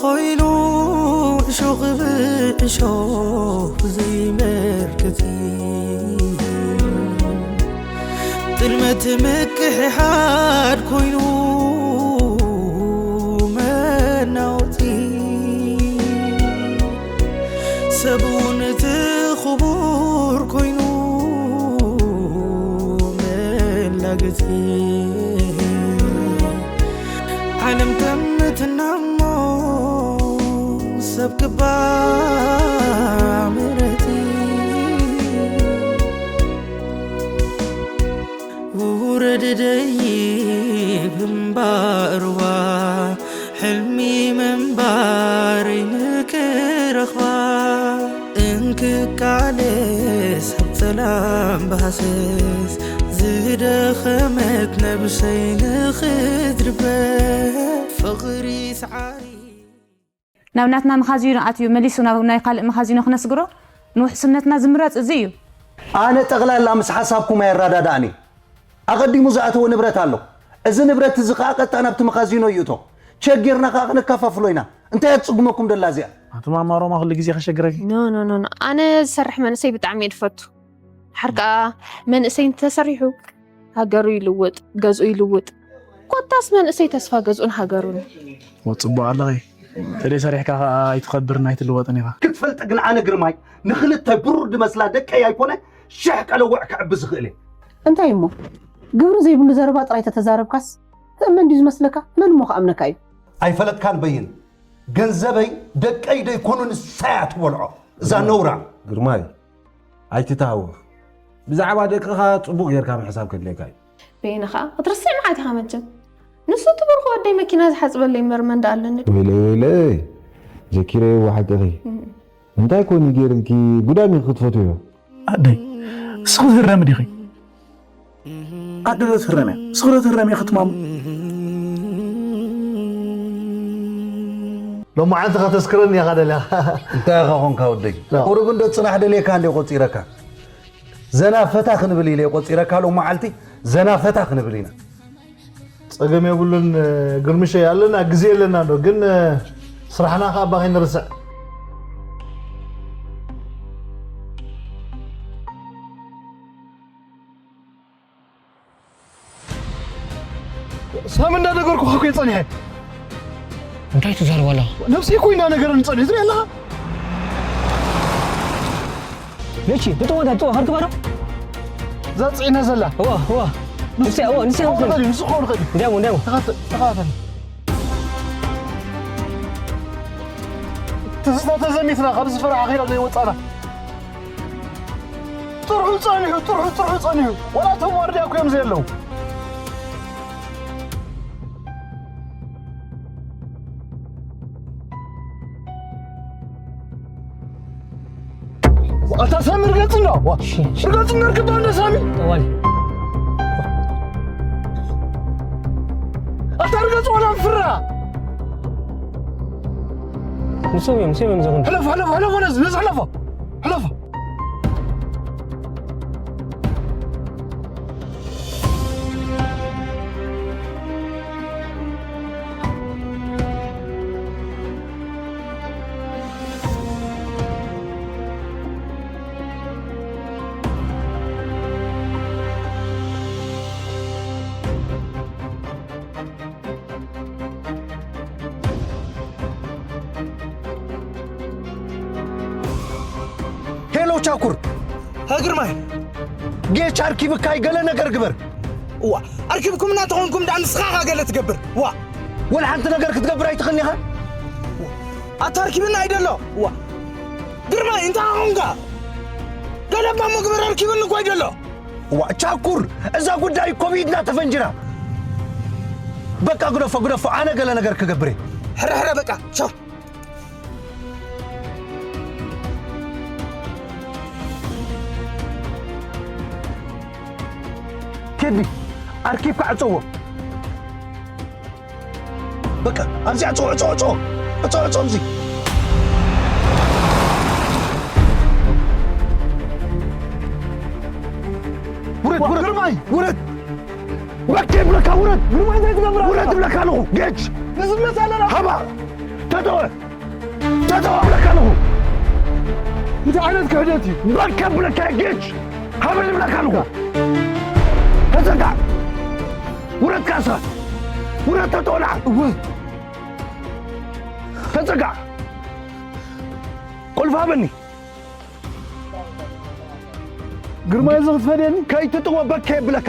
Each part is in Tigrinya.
ኮይኑ እሾኽ ብእሾኽ ዘይመርክቲ ጥልመት ምክሕሓድ ኮይኑ መናወጢ ሰብ እውን እቲ ክቡር ኮይኑ መላገጺ ዓለም ተምትና እሞ ሰብ ክባ ምረቲ ውረድ ደይብ እምባእርዋ ሕልሚ ምንባረይ ንክረኽባ እንክቃለስ ኣብ ጸላም ብሃሰስ ዝደኸመት ነብሰይ ንኽትድበ ፍቕሪ ሰዓሪ ናብ ናትና መኻዚኖ ኣትዩ መሊሱ ናብ ናይ ካልእ መኻዚኖ ክነስግሮ ንውሕስነትና ዝምረጽ እዚ እዩ። ኣነ ጠቕላላ ምስ ሓሳብኩም ኣየረዳድኣኒ። ኣቐዲሙ ዝኣተወ ንብረት ኣሎ። እዚ ንብረት እዚ ኸኣ ቀጥታ ናብቲ መኻዚኖ ይእቶ። ቸጊርና ኸኣ ክንከፋፍሎ ኢና። እንታይ እያ ትጽግመኩም ደላ እዚኣ? ኣቲ ማማ ሮማ ኩሉ ግዜ ከሸግረኪ። ኖ ኖ ኖ ኖ። ኣነ ዝሰርሕ መንእሰይ ብጣዕሚ እየ ዝፈቱ። ሓርቃ መንእሰይ እንተሰሪሑ ሃገሩ ይልውጥ፣ ገዝኡ ይልውጥ። ኮታስ መንእሰይ ተስፋ ገዝኡን ሃገሩን። ወጽቡቕ ኣለኺ። ተደይ ሰሪሕካ ኸኣ ኣይትኸብርን ኣይትልወጥን ኢኻ። ክትፈልጥ ግን ኣነ ግርማይ ንኽልተ ብሩር ድመስላ ደቀይ ኣይኮነ ሽሕ ቀለውዕ ክዕቢ ዝኽእል እየ። እንታይ እሞ ግብሪ ዘይብሉ ዘረባ ጥራይ ተተዛረብካስ ትእመን ድዩ ዝመስለካ? መን እሞ ክኣምነካ እዩ? ኣይፈለጥካን በይን። ገንዘበይ ደቀይ ደይኮኑ ንሳያ ትበልዖ። እዛ ነውራ። ግርማይ፣ ኣይትተሃወኽ። ብዛዕባ ደቅኻ ጽቡቕ ጌርካ ምሕሳብ ከድልየካ እዩ። በይነ ኸኣ ክትርስዕ መዓት ኢኻ መቸም። ንሱ እቲ ብርኹ ወደይ መኪና ዝሓጽበለይ እምበር መን ደኣ ኣለኒ ዶ? ወይለይ፣ ወይለይ፣ ዘኪረዮ ሓቅኺ። እንታይ ኮን ገይርልኪ ጉዳም ኢኺ ክትፈትዮ? ኣደይ፣ ንስኺ ትህረሚ ዲኺ? ኣደ ዶ ትህረም እያ? ንስኺ ዶ ትህረም እያ ክትማሙ? ሎማዓንቲ ከተስክረኒ ኢኻ ደሊኻ። እንታይ ኢኻ ኾንካ ወደይ? ቁሩብ እንዶ ጽናሕ ደልየካ እንደ ቆጺረካ። ዘና ፈታ ክንብል ኢለ ቆጺረካ ሎማዓልቲ ዘና ፈታ ክንብል ኢና። ጸገም የብሉን ግርምሸይ፣ ኣለና ግዜ ኣለና ዶ ግን ስራሕና ከኣ ባኺ ንርስዕ። ሳሚ እንዳነገርኩኻ እኮ እየ ጸኒሐ። እንታይ ትዛረብ ኣለኻ? ነብሰይ እኮ እንዳነገረኒ ጸኒሐ። ትርኢ ኣለኻ? ነቺ፣ ብጥወ፣ ብጥወ፣ ከርክባ ዶ? እዛ ጽዒና ዘላ። እዋ፣ እዋ። ንሱ ንስያ፣ እዋ፣ ንስያ ክኸውን ይኽእል እዩ፣ ንሱ ክኸውን ይኽእል እዩ። እንዲያሞ፣ እንዲያሞ። ተኻተ-፣ ተኻተል። ትዝታ ተዘሚትና፣ ካብ ዝፈራሓ ኸይዳ ዘይወጻና። ጥርሑ ጸኒሑ፣ ጥርሑ፣ ጥርሑ ጸኒሑ። ወላ እቶም ዋርድያ እኮ እዮም ዘየለዉ። ኣታ ሳሚ ርገጽ እንዶ። ዋ፣ እሺ፣ እሺ። ርገጽ እንዶ ርክባ እንዶ ሳሚ። ጠዋሊ። ኣታ ርገጽ ወላ ፍራ። ንሶም እዮም፣ ንሶም እዮም ዘኹን። ሕለፎ፣ ሕለፎ፣ ሕለፎ፣ ነዚ፣ ነዚ ሕለፎ። ሕለፎ። ሄሎ ቻኩር። ሃ ግርማይ። ጌች ኣርኪብካይ ገለ ነገር ግበር። እዋ፣ ኣርኪብኩም እናተኾንኩም ደኣ ንስኻ ኢኻ ገለ ትገብር። እዋ። ወላ ሓንቲ ነገር ክትገብር ኣይትኽእልን ኢኻ። ኣታ ኣርኪብና ኣይደሎ። እዋ። ግርማይ፣ እንታይ ኾንካ? ገለ እባ እሞ ግበር፣ ኣርኪብኒ እኮ ኣይደሎ። እዋ፣ ቻኩር፣ እዛ ጉዳይ ኮቪድና ተፈንጅራ። በቃ ግደፎ፣ ግደፎ፣ ኣነ ገለ ነገር ክገብር እየ። ሕረ፣ ሕረ፣ በቃ፣ ቻው። ቴዲ፣ ኣርኪብካ ዕጸዎ። በቃ፣ ኣብዚ ዕጸዎ፣ ዕጸዎ፣ ዕጸዎ። ዕጸዎ፣ ዕጸዎ፣ ኣብዚ። ውረድ፣ ውረድ፣ ግርማይ! ውረድ! ውረድ ይብለካ፣ ውረድ! ግርማይ፣ እንታይ ትገብር ኣለኻ? ውረድ ይብለካ ኣለኹ፣ ጌች! ንዝመት ኣለና። ሃባ! ተጠወ! ተጠወ እብለካ ኣለኹ! እንታይ ዓይነት ክሕደት እዩ? በከ እብለካ ጌች! ሃበል እብለካ ኣለኹ! ተጸጋዕ! ውረድ ካሳ! ውረድ ተጠወ ንዓ! እወ! ተጸጋዕ! ቁልፊ ሃበኒ! ግርማይ፣ እዚ ክትፈድየኒ? ከይትጥወ በከ የብለካ።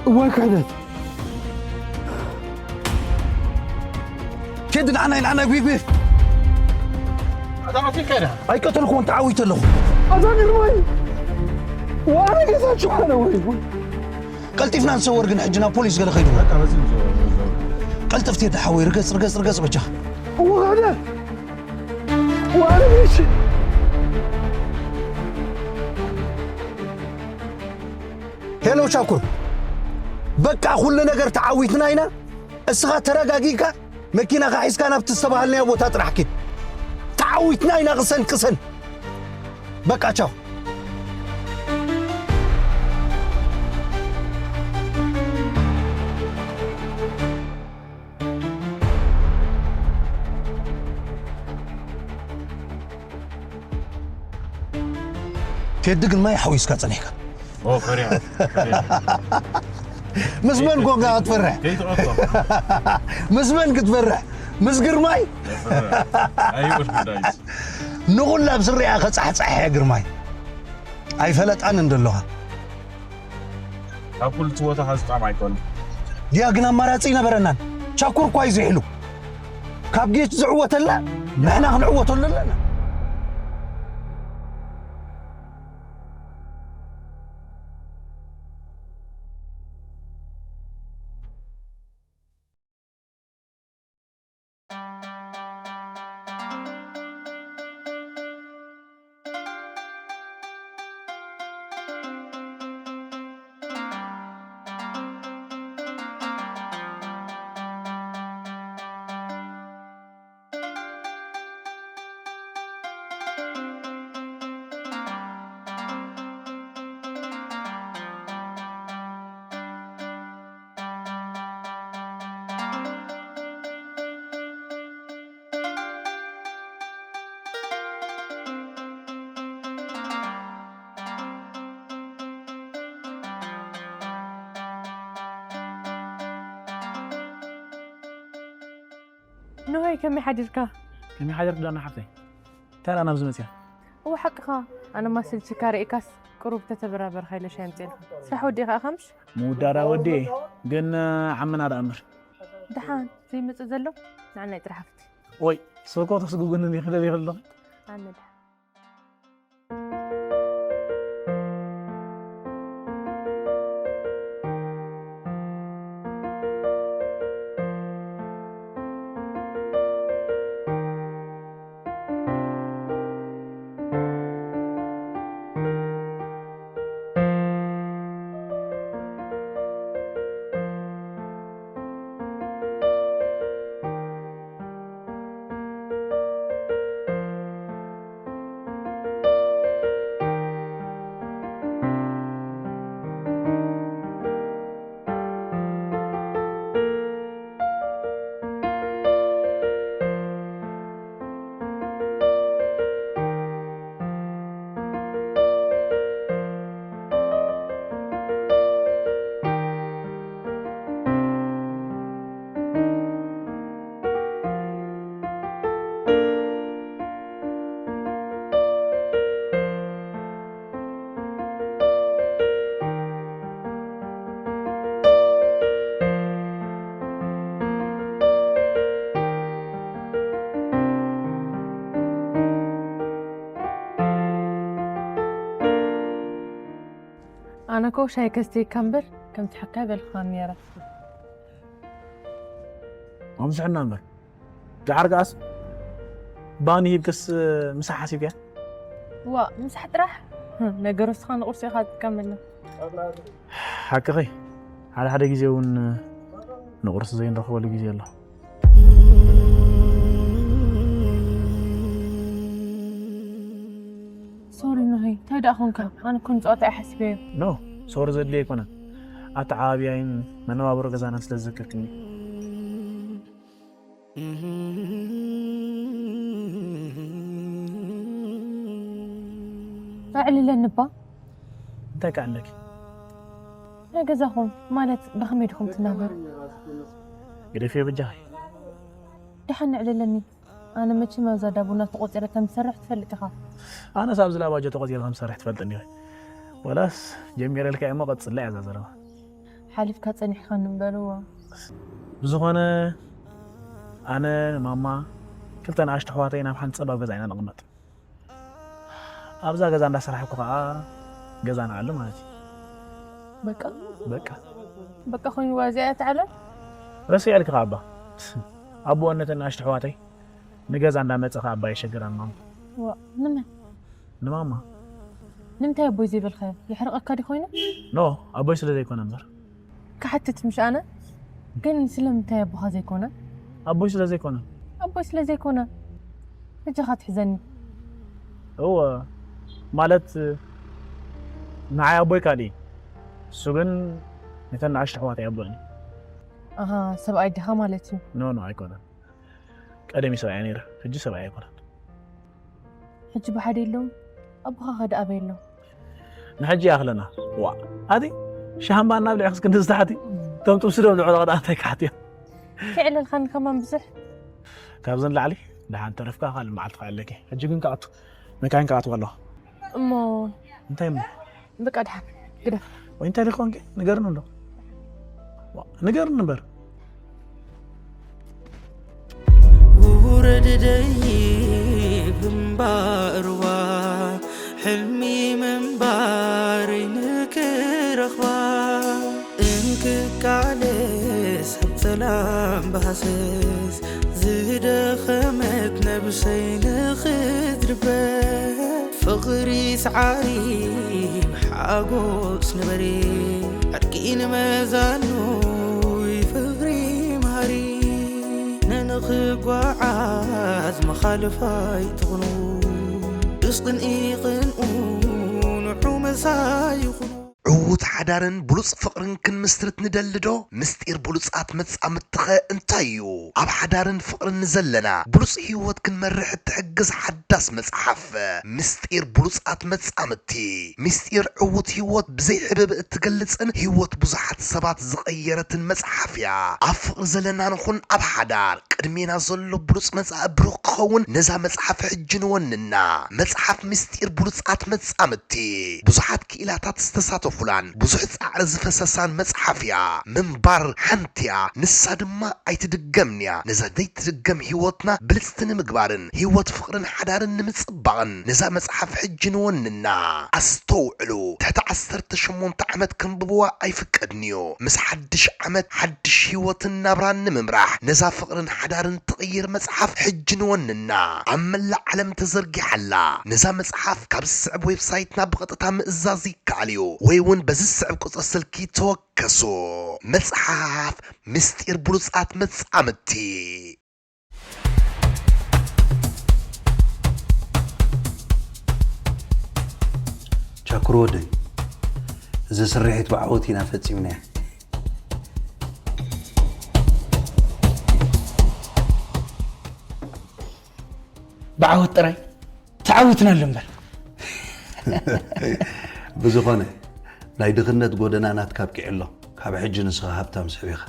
እዋይ ክሕደት። ኬድ ንዓናይ፣ ንዓናይ፣ ጒፍ፣ ጒፍ። ኣይቀተልኩዎን፣ ተዓዊተ ኣለኹ። ኣታ ግርማይ፣ ዋና ጌታቸው ኣነ ወይ። ቀልጢፍና ንሰወር ግን ሕጂ ናብ ፖሊስ ገለ ከይዱ። ቀልጥፍ ቴዲ ሓወይ፣ ርገጽ፣ ርገጽ፣ ርገጽ በጃኻ። እወ ክሕደት። ዋና ጌች። ሄሎ ቻኩር፣ በቃ ኩሉ ነገር ተዓዊትና ኢና። እስኻ ተረጋጊእካ መኪናኻ ሒዝካ ናብቲ ዝተባሃልናዮ ቦታ ጥራሕ ኪድ። ተዓዊትና ኢና፣ ቅሰን፣ ቅሰን። በቃ ቻው። ቴዲ ግን ማይ ሓዊስካ ጸኒሕካ። ኦ፣ ፈሪሃ፣ ፈሪሃ። ምስ መን ኮንካ ክትፈርሕ? ከይትቐጦ። ምስ መን ክትፈርሕ? ምስ ግርማይ? ኣይፈርሕ። ኣይወድ ጉዳይስ። ንኹላ ኣብ ስሪኣ ከጻሕጻሕ እያ ግርማይ። ኣይፈለጣን እንዶ ኣለኻ። ካብ ኩሉ እቲ ቦታ ሓዚ ጣዕሚ ኣይኮነን። ድያ ግን ኣማራጺ ይነበረናን። ቻኩር እኳ እዩ ዝሕሉ። ካብ ጌች ዝዕወተላ ንሕና ክንዕወተሉ ኣለና። ኖሆይ ከመይ ሓዲርካ? ከመይ ሓደርክ ዳና ሓፍተይ? እንታይ ደኣ ናብዚ መጺኣ? እወ ሓቅኻ፣ ኣነማ ስልችካ ርኢካስ ቁሩብ ተተበራበርካ ኢለ ሻሂ ኣምጺኤልካ። ስራሕ ወዲእካ ኢኻ ምሽ? ምውዳዳ ወዲኤ፣ ግን ዓመና ደኣ እምበር። ደሓን ዘይመጽእ ዘሎ ንዓናይ ጥራሕ ሃፍቲ። ወይ፣ ሶኮ ተስጉጉኒ ዲኺ ደሊኺ ኣለኺ? ኣነ ደሓን። ኣነ እኮ ሻሂ ከስትየካ እምበር ከምቲ ሓካይ በልክኻኒ ነይረ። ኣምስሕና እምበር ደሓር ከኣስ ባኒ ሂብክስ ምሳሕ ሓሲብክያ? ዋእ ምሳሕ ጥራሕ? ነገሩ እስኻ ንቁርሲ ኢኻ ትጥቀመሉ። ሓቅኺ፣ ሓደ ሓደ ግዜ እውን ንቁርሲ ዘይንረኽበሉ ግዜ ኣሎ። ሶሪ ኖሄ፣ እንታይ ደኣ ኾንካ? ኣነ እኮ ንጸወታ እየ ሓሲበዮ። ኖ፣ ሶሪ ዘድልዮ ኣይኮነን። ኣተዓባብያይን መነባብሮ ገዛናን ስለ ዝዘከርክኒ። ኣዕልለኒ እባ። እንታይ ከኣለኪ? ናይ ገዛኹም ማለት ብኸመይ ድኹም ትናበሩ? ግደፍዮ በጃኺ። ደሓን ኣዕልለኒ። ኣነ መቸም ኣብዛ ዳቡና ተቖጺረ ከም ዝሰርሕ ትፈልጥ ኢኻ። ኣነስ ኣብዚ ላባጆ ተቖጺረ ከም ዝሰርሕ ትፈልጥኒ ወይ? ወላስ ጀሚረልካ እሞ ቀጽላ እያ እዛ ዘረባ። ሓሊፍካ ጸኒሕካኒ እምበርዎ። ብዝኾነ ኣነ፣ ማማ፣ ክልተ ንኣሽቱ ኣሕዋተይ ናብ ሓንቲ ጸባብ ገዛ ኢና ንቕመጥ። ኣብዛ ገዛ እንዳሰራሕኩ ኸዓ ገዛ ንኣሉ ማለት እዩ። በቃ? በቃ። በቃ ኮይንዋ እዚኣ እያ እቲ ዓለም? ረሲዐልኪ ኸዓ ኣባ። ኣቦ ነተን ንኣሽቱ ኣሕዋተይ ንገዛ እንዳመጸ ኸዓ ኣባ የሸግረን ማማ። ዋ፣ ንመን? ንማማ። ንምንታይ ኣቦይ ዘይበልካዮ? የሕርቐካ ድዩ ኮይኑ? ኖ፣ ኣቦይ ስለ ዘይኮነ እምበር። ክሓትት ምሽ ኣነ? ግን ስለምንታይ ኣቦኻ ዘይኮነ? ኣቦይ ስለ ዘይኮነ። ኣቦይ ስለ ዘይኮነ? በጃኻ ትሕዘኒ። እወ፣ ማለት ንዓይ ኣቦይ ካልእ እዩ። እሱ ግን ነተን ንኣሽቱ ኣሕዋተይ ኣቦን እዩ። ኣሃ፣ ሰብኣይ ዲኻ ማለት እዩ? ኖ፣ ኖ፣ ኣይኮነን። ቀደም እዩ ሰብኣይ ነይሩ፣ ሕጂ ሰብኣይ ኣይኮነን። ሕጂ ብሓደ የለውን? ኣቦኻ ከ ደኣ ኣበይ ኣሎ? ንሕጂ ይኣኽለና። ዋ፣ ኣቲ ሻሃምባ እናብልዕክስ ክንዲ ዝተሓቲ፣ እቶም ጥብሲ ዶ ብልዑ ቐዳ እንታይ ክሓትዮ? ክዕለልካኒ ከማን ብዙሕ። ካብዚ ንላዕሊ ደሓን ተረፍካ ካልእ መዓልቲ ክዕለኪ። ሕጂ ግን ክኣቱ፣ መካይን ክኣትዋ ኣለዋ። እሞ እንታይ እሞ? በቃ ደሓን ግደፍ። ወይ እንታይ ሊኾንኪ? ንገርኒ እንዶ። ዋ፣ ንገርኒ እምበር። ውረድ ደይብ እምባርዋ፣ ሕልሚ ምንባረይ ንክረኽባ። እንክቃለስ ኣብ ጸላም ብሃሰስ፣ ዝደኸመት ነብሰይ ንኽትድበ። ፍቕሪ ሰዓሪ ሓጎስ ንበሪ፣ ዕርቂ ንመዛኑ ፍቕሪ መሃሪ። ነንኽጓዓዝ መኻልፋይ ትኹኑ፣ ብስቕን ኢቕንኡ ንዑ መሳይ ይኹኑ። ዕዉት ሓዳርን ብሉጽ ፍቕርን ክንምስርት ንደሊ ዶ? ምስጢር ብሉጻት መጻምድትኸ እንታይ እዩ? ኣብ ሓዳርን ፍቕርን ንዘለና ብሉጽ ህይወት ክንመርሕ እትሕግዝ ሓዳስ መጽሓፍ፣ ምስጢር ብሉጻት መጻምድቲ። ምስጢር ዕዉት ህይወት ብዘይ ሕብብ እትገልጽን ህይወት ብዙሓት ሰባት ዝቐየረትን መጽሓፍ እያ። ኣብ ፍቕሪ ዘለና ንኹን ኣብ ሓዳር፣ ቅድሜና ዘሎ ብሉጽ መጻኢ ብሩኽ ክኸውን ነዛ መጽሓፍ ሕጂ ንወንና። መጽሓፍ ምስጢር ብሉጻት መጻምድቲ ብዙሓት ክኢላታት ዝተሳተፉላን ብዙሕ ጻዕሪ ዝፈሰሳን መጽሓፍ እያ። ምንባር ሓንቲ እያ፣ ንሳ ድማ ኣይትድገምን እያ። ነዛ ዘይትድገም ህይወትና ብልጽቲ ንምግባርን ህይወት ፍቕርን ሓዳርን ንምጽባቕን ነዛ መጽሓፍ ሕጂ ንወንና። ኣስተውዕሉ፣ ትሕቲ ዓሰርተ ሸሞንተ ዓመት ከንብብዋ ኣይፍቀድን እዩ። ምስ ሓድሽ ዓመት ሓድሽ ህይወትን ናብራን ንምምራሕ ነዛ ፍቕርን ሓዳርን ትቕይር መጽሓፍ ሕጂ ንወንና። ኣብ መላእ ዓለም ተዘርጊሓ ኣላ። ነዛ መጽሓፍ ካብ ዝስዕብ ዌብሳይትና ብቐጥታ ምእዛዝ ይከኣል እዩ፣ ወይ እውን በዚ ዝስዕብ ቁጽሪ ስልኪ ተወከሱ። መጽሓፍ ምስጢር ብሉጻት መጻምድቲ። ቻኩር ወደይ፣ እዚ ስርሒት ብዓወት ኢና ፈጺምናዮ። ብዓወት ጥራይ ተዓዊትናሉ እምበር። ብዝኾነ፣ ናይ ድኽነት ጎደና ናትካ ኣብቂዑ ኣሎ። ካብ ሕጂ ንስኻ ሃብታም ስሑው ኢኻ።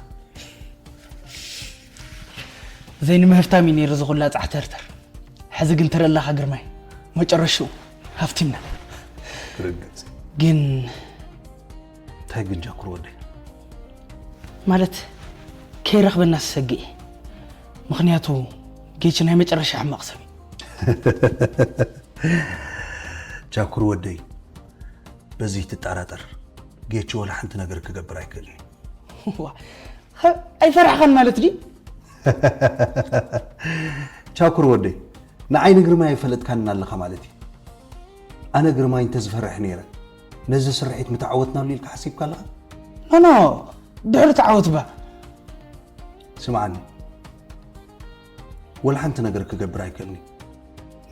ዘይንምህብታም እዩ ነይሩ ዝኹላ ጻሕተርተር። ሕዚ ግን ተረላኻ ግርማይ፣ መጨረሽኡ ሃፍቲምና። ርግጽ። ግን እንታይ ግን ጃኩር ወደይ? ማለት ከይረኽበና ዝሰግእ እየ። ምኽንያቱ ጌች ናይ መጨረሻ ሕማቕ ሰብ እዩ። ጃኩር ወደይ፣ በዚ ትጠራጠር። ጌች ወላ ሓንቲ ነገር ክገብር ኣይክእልን እዩ። ዋ፣ ኸ-፣ ኣይፈራሕኻን ማለት ድዩ? ቻኩር ወደይ፣ ንዓይ ንግርማይ ኣይፈለጥካንን ኣለኻ ማለት እዩ። ኣነ ግርማይ እንተዝፈርሕ ነይረ፣ ነዚ ስርሒት ምተዓወትናሉ ኢልካ ሓሲብካ ኣለኻ? ኖ፣ ኖ፣ ድሕሪ ተዓወት እባ። ስምዓኒ፣ ወላ ሓንቲ ነገር ክገብር ኣይክእልን እዩ።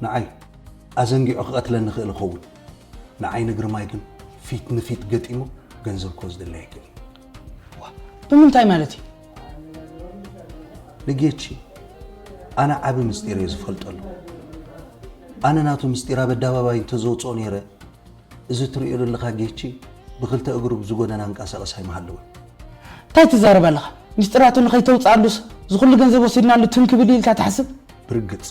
ንዓይ ኣዘንጊዑ ክቐትለኒ ይኽእል ይኸውን። ንዓይ ንግርማይ ግን ፊት ንፊት ገጢሙ ገንዘብ ክወስደለይ ኣይክእልን። ዋ፣ ብምንታይ ማለት እዩ? ንጌቺ ኣነ ዓቢ ምስጢር እየ ዝፈልጠሉ። ኣነ ናቱ ምስጢር ኣብ ኣደባባይ እንተዘውፅኦ ነይረ፣ እዚ ትርእዮ ዘለኻ ጌቺ ብኽልተ እግሩ ብዚ ጎደና እንቀሳቐስ ኣይምሃለወን። እንታይ ትዛረብ ኣለኻ? ምስጢራቱ ንኸይተውፅኣሉስ ዝኹሉ ገንዘብ ወሲድናሉ ትም ክብል ኢልካ ትሓስብ? ብርግፅ።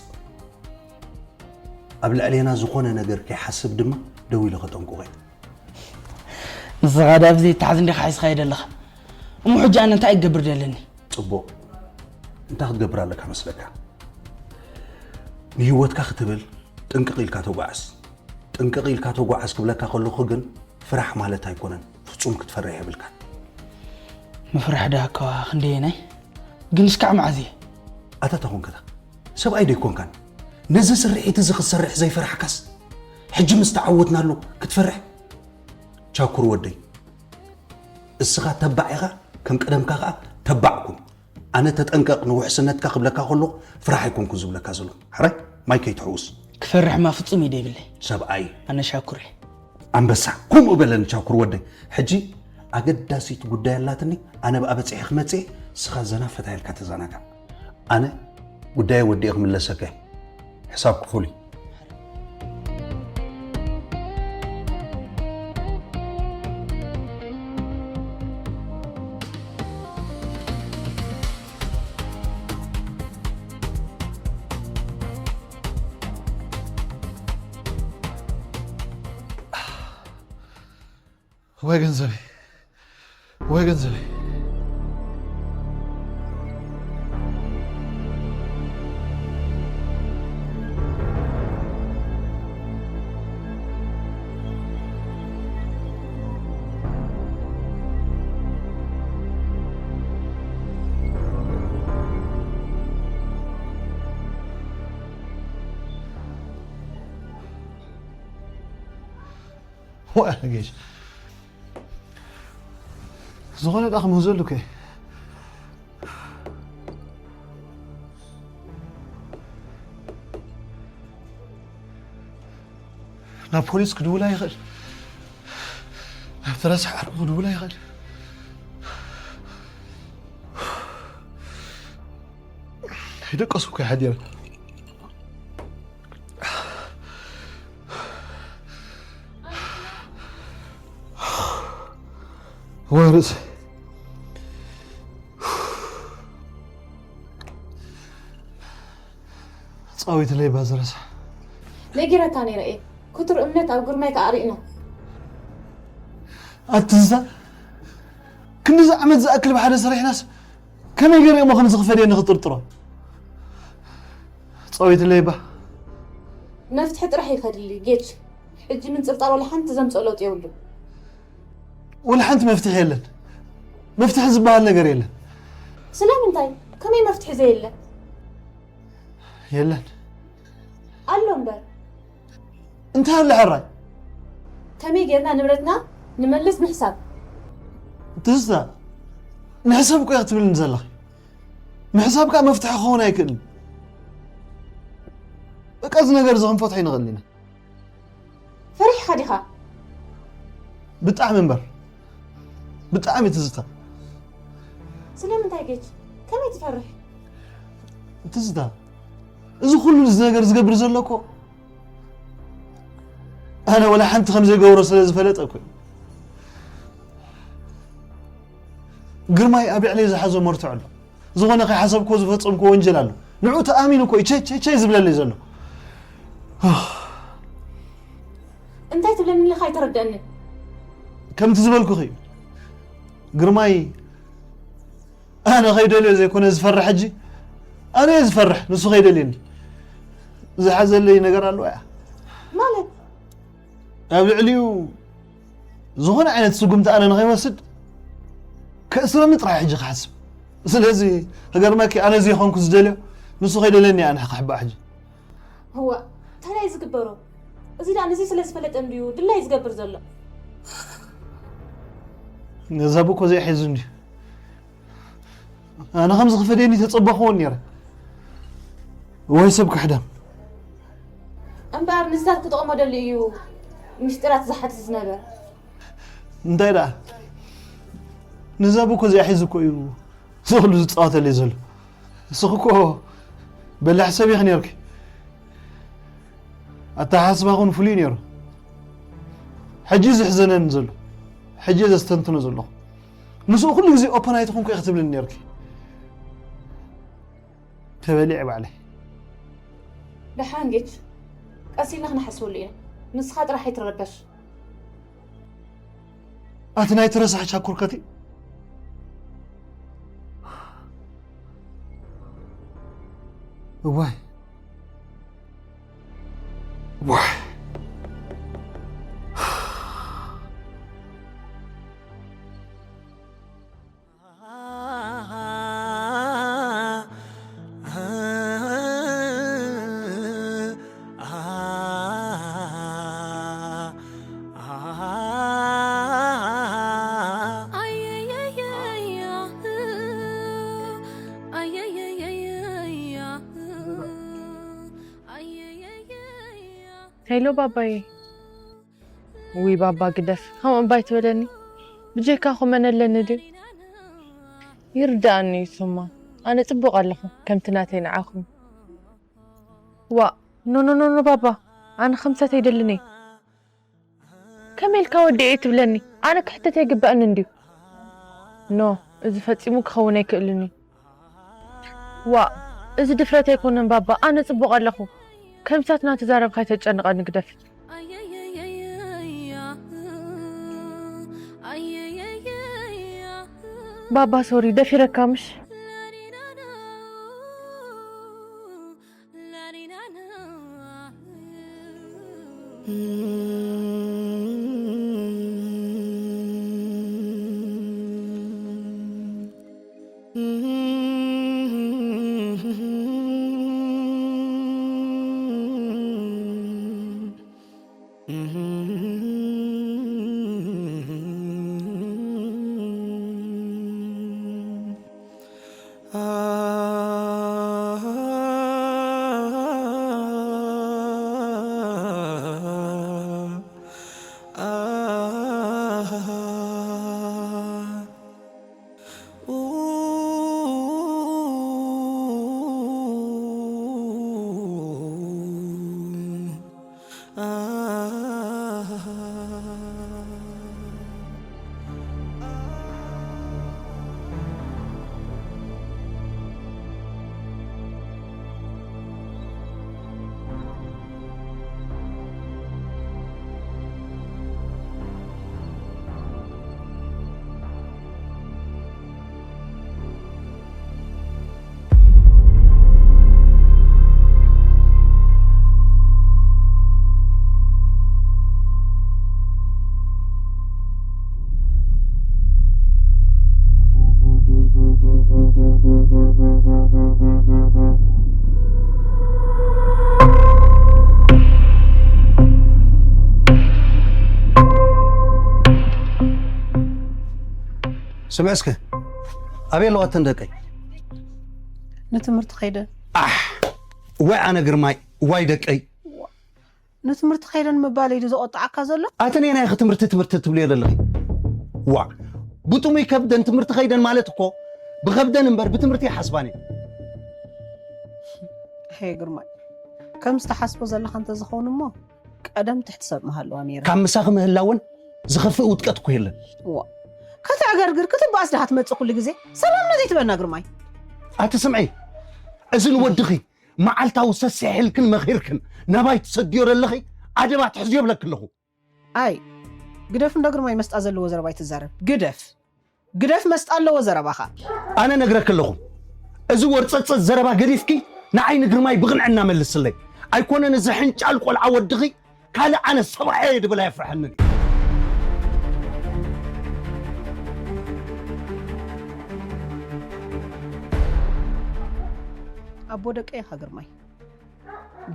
ኣብ ልዕሌና ዝኾነ ነገር ከይሓስብ ድማ ደው ኢለ ከጠንቁቐ። ንስኻ ዳ ብዘይ ተሓዝ እንዲኻ ሒዝኻዮ ዘለኻ። እሞ ሕጂ ኣነ እንታይ ክገብር ደለኒ? ጽቡቕ። እንታይ ክትገብር ኣለካ መስለካ? ንህይወትካ ክትብል ጥንቅቕ ኢልካ ተጓዓዝ። ጥንቅቕ ኢልካ ተጓዓዝ ክብለካ ከለኹ ግን ፍራሕ ማለት ኣይኮነን። ፍጹም ክትፈርሕ የብልካን። ምፍራሕ ደኣ እኳ ክንደየናይ? ግን እስካዕ መዓዝ እየ? ኣታ ተኾንከታ ሰብኣይ ዶ ኣይኮንካን? ነዚ ስርሒት እዚ ክትሰርሕ ዘይፈራሕካስ? ሕጂ ምስ ተዓወትናሉ ክትፈርሕ? ቻኩር ወደይ፣ እስኻ ተባዕ ኢኻ፣ ከም ቀደምካ ኸኣ ተባዕ ኩን። ኣነ ተጠንቀቕ ንውሕስነትካ ክብለካ ከለኹ ፍራሕ ኣይኮንኩን ዝብለካ ዘለኹ። ሕራይ ማይ ከይትሕውስ። ክፈርሕማ ፍጹም ኢደ ይብለይ። ሰብኣይ። ኣነ ሻኩር እየ። ኣንበሳ፣ ከምኡ በለኒ ቻኩር ወደይ። ሕጂ ኣገዳሲት ጉዳይ ኣላትኒ፣ ኣነ ብኣ በጺሐ ክመጽእ፣ እስኻ ዘና ፈታ ኢልካ ተዘናጋዕ። ኣነ ጉዳየ ወዲኤ ክምለሰካ እየ። ሕሳብ ክፉል እዩ። ወይ ገንዘበይ፣ ወይ ገንዘበይ። ወ-፣ ጌሽ። ዝኾነ ደኣ ክምህዘሉ ከ? ናብ ፖሊስ ክድውላ ይኽእል። ናብ ተረሳሕ ዓርኩ ክድውላ ይኽእል። ኣይደቀስኩ እኮ ሓዲረ። ወይ ርእሰይ። ጻዊት ለይባ ዝረሳ። ነጊረካ ነይረ እየ። ክቱር እምነት ኣብ ግርማይ ከኣ ርኢና። ኣትዝታ ክንዲዚ ዓመት ዝኣክል ብሓደ ሰሪሕናስ ከመይ ገይረ እሞ ከም ዝኽፈድየኒ ክጥርጥሮ? ጸወይትለይ እባ። መፍትሒ ጥራሕ እዩ ከድሊ፣ ጌች። ሕጂ ምንጽርጻር ዋላ ሓንቲ ዘምጽኦ ለውጢ የብሉን። ዋላ ሓንቲ መፍትሒ የለን። መፍትሒ ዝበሃል ነገር የለን። ስለምንታይ? ከመይ መፍትሒ ዘየለ? የለን። ኣሎ እምበር። እንታይ ኣሎ ሕራይ? ከመይ ጌርና ንብረትና ንመልስ ምሕሳብ። ትዝታ፣ ንሕሰብ እኮ ኢኺ ትብልኒ ዘለኺ። ምሕሳብ ከኣ መፍትሒ ክኸውን ኣይክእልን። በቃ እዚ ነገር እዚ ክንፈትሖ ኣይንኽእልን ኢና። ፈሪሕኻ ዲኻ? ብጣዕሚ እምበር። ብጣዕሚ ትዝታ። ስለምንታይ ጌች? ከመይ ትፈርሕ? ትዝታ፣ እዚ ኩሉ እዚ ነገር ዝገብር ዘሎ እኮ ኣነ ወላ ሓንቲ ከም ዘይገብሮ ስለ ዝፈለጠ እኮ እዩ። ግርማይ ኣብ ልዕለይ ዝሓዞ መርትዖ ኣሎ። ዝኾነ ከይሓሰብክዎ ዝፈጸምክዎ ወንጀል ኣሎ። ንዑ ተኣሚኑ እኮ እዩ ቸይ፣ ቸይ፣ ቸይ ዝብለለይ ዘሎ። እንታይ ትብለኒ ኣለኻ? ኣይተረድኣንን። ከምቲ ዝበልኩኺ እዩ። ግርማይ ኣነ ከይደልዮ ዘይኮነ ዝፈርሕ ሕጂ። ኣነ እየ ዝፈርሕ፣ ንሱ ከይደልየኒ። ዝሓዘለይ ነገር ኣለዋ እያ። ማለት? ኣብ ልዕሊኡ ዝኾነ ዓይነት ስጉምቲ ኣነ ንኸይወስድ ከእስረኒ ጥራሕ ሕጂ ክሓስብ። ስለዚ ክገርመኪ፣ ኣነ ዘይኮንኩ ዝደልዮ፣ ንሱ ከይደልየኒ ኣነ ክሕባእ ሕጂ። እዋ፣ እንታይ እዩ ዝግበሮ? እዚ ደኣ ነዚ ስለ ዝፈለጠ እንድዩ ድላይ ዝገብር ዘሎ። ነዛ ብኮ ዘይሒዙ እንድዩ። ኣነ ከም ዝኽፈደኒ ተጸበኽዎ ነይረ። ወይ ሰብ ክሕደም። እምበኣር ንዝታት ክጠቕሞ ደሊ እዩ ምስጢራት ዝሓትት ዝነበር። እንታይ ደኣ? ነዛ ብኮ እዚኣ ሒዙ እኮ እዩ እዚ ኩሉ ዝጻወተለይ ዘሎ። ንስኺ እኮ በላሕ ሰብ ኢኺ ነርኪ። ኣተሓሳስባኹን ፍሉይ ነይሩ። ሕጂ ዝሕዘነኒ ዘሎ፣ ሕጂ ዘስተንትኖ ዘለኹ፣ ምስኡ ኩሉ ግዜ ኦፐን ኣይትኹንኩ ኢኺ ትብልኒ ነርኪ። ተበሊዐ ባዕለይ። ደሓን ጌች፣ ቀስ ኢልና ክንሓስበሉ ኢና። ንስኻ ጥራሕ ኣይትረበሽ። ኣቲ ናይ ትረሳሕ ቻኮርከቲ። እዋይ። እዋይ። ሄሎ ባባዬ። ውይ ባባ ግደፍ፣ ከምኡ እምባ ኣይትበለኒ። ብጀካኹ መን ኣለኒ ድዩ? ይርድኣኒ እዩ ሱማ። ኣነ ጽቡቕ ኣለኹ፣ ከምቲ ናተይ ንዓኹም። ዋእ፣ ኖ ኖ ኖ ኖ ባባ፣ ኣነ ከምሳት ኣይደልን እየ። ከመይ ኢልካ ወዲኤ ትብለኒ? ኣነ ክሕተት ኣይግበኣንን ድዩ? ኖ፣ እዚ ፈጺሙ ክኸውን ኣይክእልን እዩ። ዋእ፣ እዚ ድፍረት ኣይኮነን ባባ፣ ኣነ ጽቡቕ ኣለኹ። ከምሳት ናተዛረብካ ኣይተጨንቐኒ ግደፍ። ባባ ሶሪ፣ ደፊረካ ምሽ? ስምዒ እስከ፣ ኣበይ ኣለዋ እተን ደቀይ? ንትምህርቲ ከይደን። ኣሕ፣ እዋይ ኣነ ግርማይ፣ እዋይ ደቀይ። ንትምህርቲ ከይደን ምባለይ ድዩ ዘቆጥዓካ ዘሎ? ኣቲ ነየናይ ኢኺ ትምህርቲ ትምህርቲ ትብልዮ ዘለኺ? ዋእ፣ ብጥሙይ ከብደን ትምህርቲ ከይደን ማለት እኮ ብኸብደን እምበር ብትምህርቲ ኣይሓስባን እየን። ሄ ግርማይ፣ ከምዚ ትሓስቦ ዘለኻ እንተዝኸውን እሞ ቀደም ትሕቲ ሰብ ምሃለዋ ነይረን። ካብ ምሳኺ ምህላወን ዝኸፍእ ውድቀት እኮ የለን። ዋእ፣ ከተዕገርግር ክትበኣስ ድኻ ትመጽእ ኩሉ ግዜ? ሰላም ነዚ ትበና ግርማይ። ኣቲ ስምዒ፣ እዚ ንወድኺ መዓልታዊ ሰሲሕ ኢልክን መኺርክን ናባይ ትሰድዮ ዘለኺ ኣደብ ኣትሕዝዮ እብለኪ ኣለኹ። ኣይ ግደፍ እንዶ ግርማይ፣ መስጣ ዘለዎ ዘረባ ኣይትዛረብ። ግደፍ ግደፍ፣ መስጣ ኣለዎ ዘረባኻ። ኣነ ነግረኪ ኣለኹ፣ እዚ ወርጸጸት ዘረባ ገዲፍኪ ንዓይ ንግርማይ ብቕንዕና መልስለይ። ኣይኮነን እዚ ሕንጫል ቆልዓ ወድኺ ካልእ ኣነ ሰብኣየ ድብል ኣየፍርሐንን እዩ። ኣቦ ደቀይ ኢኻ ግርማይ።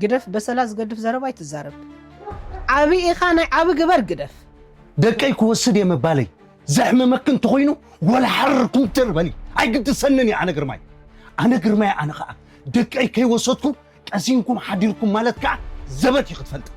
ግደፍ፣ በሰላ ዝገድፍ ዘረባ ኣይትዛረብ። ዓቢ ኢኻ፣ ናይ ዓቢ ግበር ግደፍ። ደቀይ ክወስድ እየ ምባለይ ዘሕምመኪ እንተኾይኑ ወላ ሓርር ኩምትር በሊ፣ ኣይግድሰንን እዩ ኣነ ግርማይ። ኣነ ግርማይ ኣነ ኸኣ ደቀይ ከይወሰድኩ ቀሲንኩም ሓዲርኩም ማለት ከኣ ዘበት እዩ ክትፈልጥ።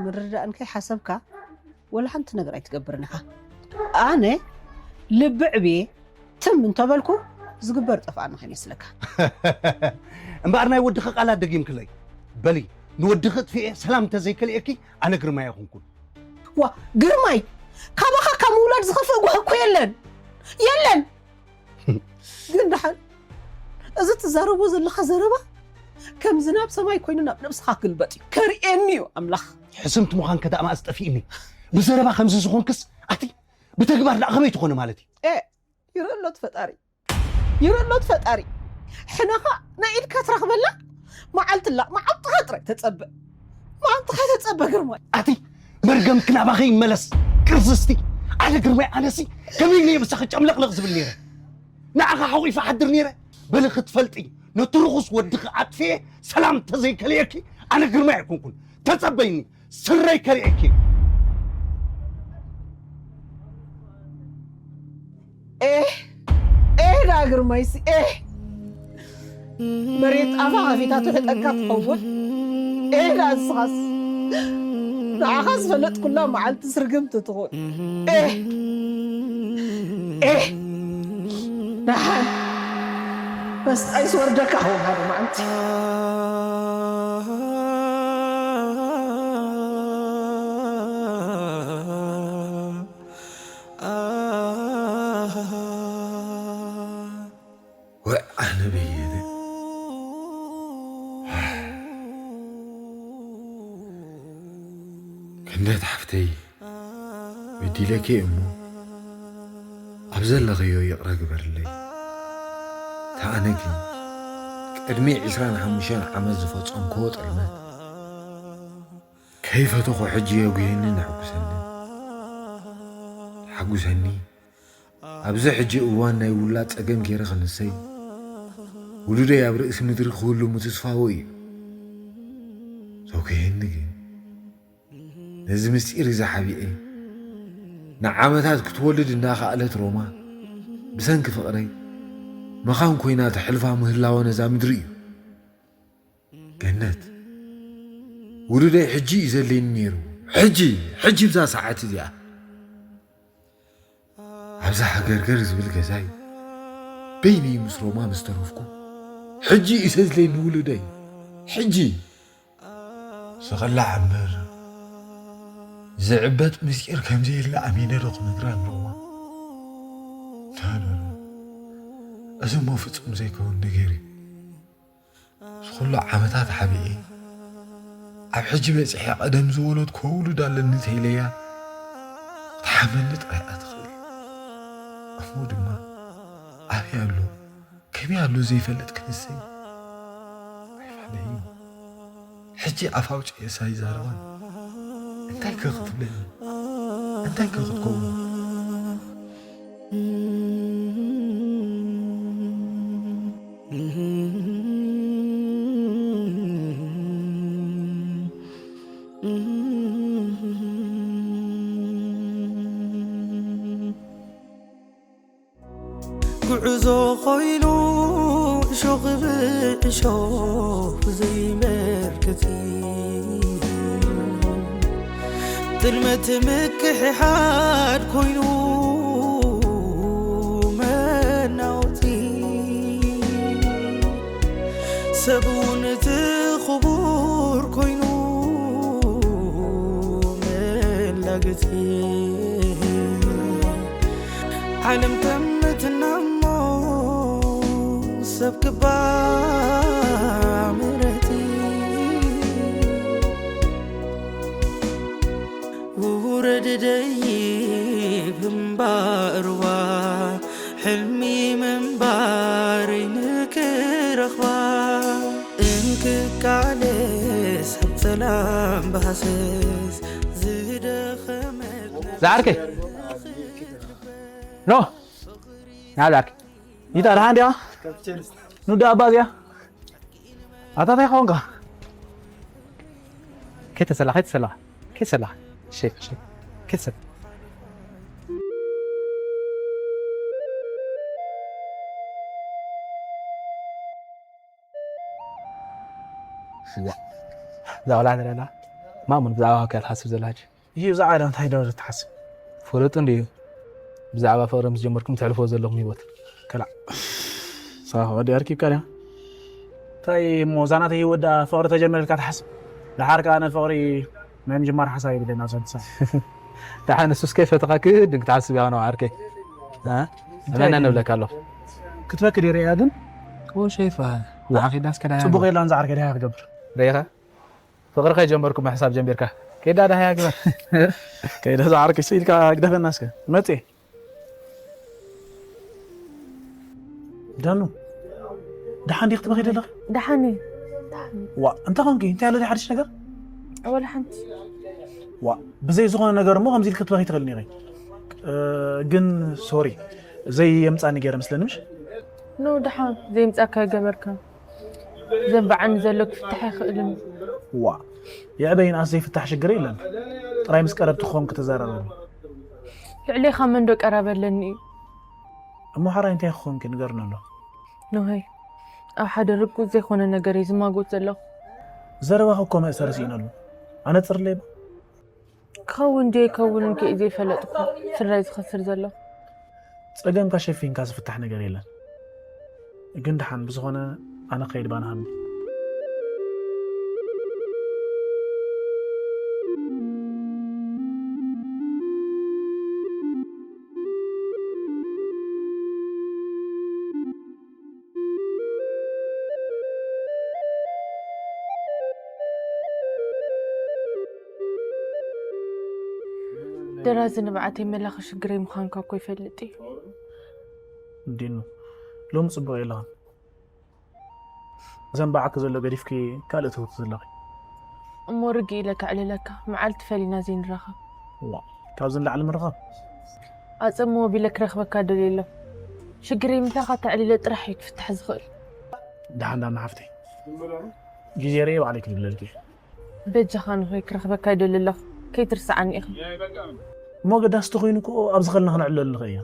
ምርዳእን ከይሓሰብካ ወላ ሓንቲ ነገር ኣይትገብርን ኢኻ። ኣነ ልቢ ዕብየ ትም እንተበልኩ ዝግበር ጠፍኣና ከይመስለካ። እምበኣር ናይ ወድኺ ቃላት ደጊምክለይ። በሊ፣ ንወድኺ ጥፍኤ ሰላም እንተዘይከልኤኪ ኣነ ግርማይ ኣይኮንኩን። ዋ ግርማይ፣ ካባኻ ካብ ምውላድ ዝኸፍእ ጓህ እኮ የለን የለን። ግን ደሓን እዚ ትዛረቦ ዘለኻ ዘረባ ከም ዝናብ ሰማይ ኮይኑ ናብ ነብስኻ ክግልበጥ እዩ። ከርእየኒ እዩ ኣምላኽ። ሕስምቲ ምዃን ከዳኣ መኣዝ ጠፊእኒ። ብዘረባ ከምዚ ዝኾንክስ ኣቲ ብተግባር ደኣ ከመይ ትኾኒ ማለት እዩ? ኤ ይርኢ ኣሎ እቲ ፈጣሪ፣ ይርኢ ኣሎ እቲ ፈጣሪ። ሕነኻ ናይ ኢድካ ትረኽበላ መዓልቲ ኣላ። መዓልትኻ ጥራይ ተጸበ፣ መዓልትኻ ተጸበ ግርማይ። ኣቲ መርገምኪ ናባኺ ይመለስ ቅርዝዝቲ። ኣነ ግርማይ ኣነሲ ከመይ ኢለ እየ ምሳኺ ጨምለቕለቕ ዝብል ነይረ? ንዓኻ ሓቑፈ እሓድር ነይረ? በሊ ክትፈልጢ ነቲ ርኹስ ወድኺ ኣጥፊኤ ሰላም እንተዘይከልኤኪ ኣነ ግርማይ ኣይኮንኩን። ተጸበይኒ፣ ስረይ ከርእየኪ። ኤህ ኤህ ደኣ ግርማይሲ ኤህ መሬት ኣፋ ከፊታ ትውሕጠካ ትኸውን። ኤህ ደኣ ንስኻስ ንዓኻ ዝፈለጥኩላ መዓልቲ ስርግምቲ ትኹን። ኤህ ኤህ ደሓን መስጣይ ዝወርደካ ኸውን ሓደ መዓልቲ። ወዕ ኣነ በየነ ክንደት ሓፍተይ በዲለኪ እሞ ኣብ ዘለኽዮ ይቕረ ግበርለይ። ተኣነ ግን ቅድሚ ዕስራን ሓሙሽተን ዓመት ዝፈጸምክዎ ጥልመት ከይፈተኹ ሕጂ የጉየኒ ነሐጉሰኒ ተሓጉሰኒ። ኣብዚ ሕጂ እዋን ናይ ውላድ ጸገም ገይረ ክንሰይ ውሉደይ ኣብ ርእሲ ምድሪ ክህሉ ምትስፋዎ እዩ። ዘጉየኒ ግን ነዚ ምስጢር እዚ ሓቢኤ ንዓመታት ክትወልድ እናኸኣለት ሮማ ብሰንኪ ፍቕረይ መኻን ኮይና ተሕልፋ ምህላዋ ነዛ ምድሪ እዩ። ገነት ውሉደይ ሕጂ እዩ ዘድልየኒ ነይሩ። ሕጂ ሕጂ ብዛ ሰዓት እዚኣ ኣብዛ ሃገርገር ዝብል ገዛይ በይነይ ምስ ሮማ ምስ ተረፍኩ ሕጂ እዩ ዘድልየኒ ውሉደይ። ሕጂ ዝቕላዕ እምበር ዝዕበጥ ምስጢር ከምዘየለ ኣሚነ ዶ ክነግራ ንሮማ? ኖኖኖ፣ እዚ እሞ ፍጹም ዘይከውን ነገር እዩ። እዚ ኩሉ ዓመታት ሓቢኤ ኣብ ሕጂ በጺሐ ቀደም ዝወለድኩ ውሉድ ኣለኒ ተኢለያ ክትሓመኒ ጥራይ እያ ትኽእል። እሞ ድማ ኣበይ ኣሎ ከመይ ኣሎ ዘይፈልጥ ክንሰይ ኣይፋለይ እዩ። ሕጂ ኣፍ ኣውጺኤ ሳይዛረባ እንታይ ከ ክትብለኒ እንታይ ከ ክትከውን? ጉዕዞ ኾይኑ እሾኽ ብእሾኽ ብዘይመርገጺ ጥልመት ምክሕሓድ ኮይኑ መናወጺ ሰብ እውን እቲ ክቡር ኮይኑ መላገጺ ዓለም ተምትና እሞ ሰብ ክባ ምረጺ ውረድ ደይብ እምባርዋ ሕልሚ ምንባረይ ንክረኽባ እንክቃለስ ኣብ ጸላም ብሃሰስ ዝደኸመት ዝዓርከይ ኖ ናብ ዝዓርከይ ይታ ደሓን ድያ ንዳ ኣባ እዚኣ ኣታ እንታይ ኾንካ ከይተሰላ ከይተሰላ ከይተሰላ ሸፍ ሸፍ ከይተሰላ እዛ ቆልዓ ትረኣላ ማሙን ብዛዕባ ከ ትሓስብ ዘላ ሕጂ? እዩ ብዛዕባ እንታይ ዶ ትሓስብ? ፈለጡ እንድዩ። ብዛዕባ ፍቕሪ ምስ ጀመርኩም ተሕልፎ ዘለኹም ህይወት። ከላዕ። ሳዋ ወዲ ኣርኪብካ ድያ? እንታይ እሞ እዛ ናተይ ህይወት ደኣ ፍቕሪ ተጀመረልካ ትሓስብ? ደሓር ከኣ ኣነ ፍቕሪ ናይ ምጅማር ሓሳብ የብለይን ኣብ ሳንሳ። ደሓን ንሱስ ከይፈተኻ ክህድን ክትሓስብ ኢኻ ነው ዓርከይ። እ? እንታይ ኣመና ግን? ንብለካ ኣለኹ። ክትበኪ ድየ ርእያ ግን? ወሸይፋ። ንዓኺ ዳስ ከዳያ ጽቡቕ ነው። የላን ዝዓርከይ ደሃ ክገብር። ርኢኻ? ፍቕሪ ከይጀመርኩ ምሕሳብ ጀሚርካ። ከይዳ ደሃያ ግበር። ከይዳ ዝዓርከይ ኢልካ ግደፈና እስከ። መጽእ። ዳኑ፣ ደሓን ዲኺ ክትበኺ ዘለኺ? ደሓን እየ። ዋ፣ እንታይ ኾንኪ? እንታይ ኣሎ ድዩ ሓድሽ ነገር? ወላ ሓንቲ። ዋ፣ ብዘይ ዝኾነ ነገር እሞ ከምዚ ኢልኪ ክትበኺ ትኽእሊ ኔኺ። እ፣ ግን ሶሪ፣ ዘየምጻኒ ገይረ መስለኒ ምሽ? ኖ፣ ደሓን፣ ዘየምጻካ ይገበርካ። ዘንበዓኒ ዘሎ ክፍታሕ ኣይኽእልን። ዋ፣ የዕበይን ኣስ ዘይፍታሕ ሽግር የለን። ጥራይ ምስ ቀረብቲ ክኾን ክትዛረበኒ። ልዕሌኻ መን ዶ ቀረበለኒ እዩ? እሞ ሓራይ እንታይ ክኾንኪ ንገርኒ ኣሎ? ኖሀይ፣ ኣብ ሓደ ርጉእ ዘይኮነ ነገር እየ ዝማጎት ዘለኹ። ዘረባኺ እኮ መእሰሪ ስኢነሉ። ኣነጽርለይ እባ። ክኸውን ድዩ ኣይከውንን ከ እዩ ዘይፈለጥኩ ስድራይ ዝኸስር ዘለኹ። ጸገምካ ሸፊንካ ዝፍታሕ ነገር የለን። ግን ደሓን ብዝኾነ ኣነ ክኸይድ ባና ሃኒ። ደራዚ ንብዓተይ መላኺ ሽግረይ ምዃንካ እኮ ይፈልጥ እዩ። እንዲኑ ሎሚ ጽቡቕ የለኽን። ዘንባዓኪ ዘሎ ገዲፍኪ ካልእ ትህውቲ ዘለኺ። እሞ ርግእ ኢለ ከዕልለካ፣ መዓልቲ ፈሊና ዘይንራኸብ። ዋ፣ ካብዚ ንላዕሊ ምርኻብ? ኣጸምዎ ቢለ ክረኽበካ ደልየ ኣለኹ። ሽግረይ ምሳኻ ተዕሊለ ጥራሕ እዩ ክፍታሕ ዝኽእል። ደሓን ዳና ሓፍተይ፣ ግዜ ርኤ ባዕለይ ክድውለልኪ። በጃኻ ንኾይ ክረኽበካ ይደሊ ኣለኹ። ከይትርስዓኒ ኢኻ። እሞ ገዳሲ ተኾይኑ እኮ ኣብዚ ኸልና ክነዕልለሉ ንኽእል ኢና።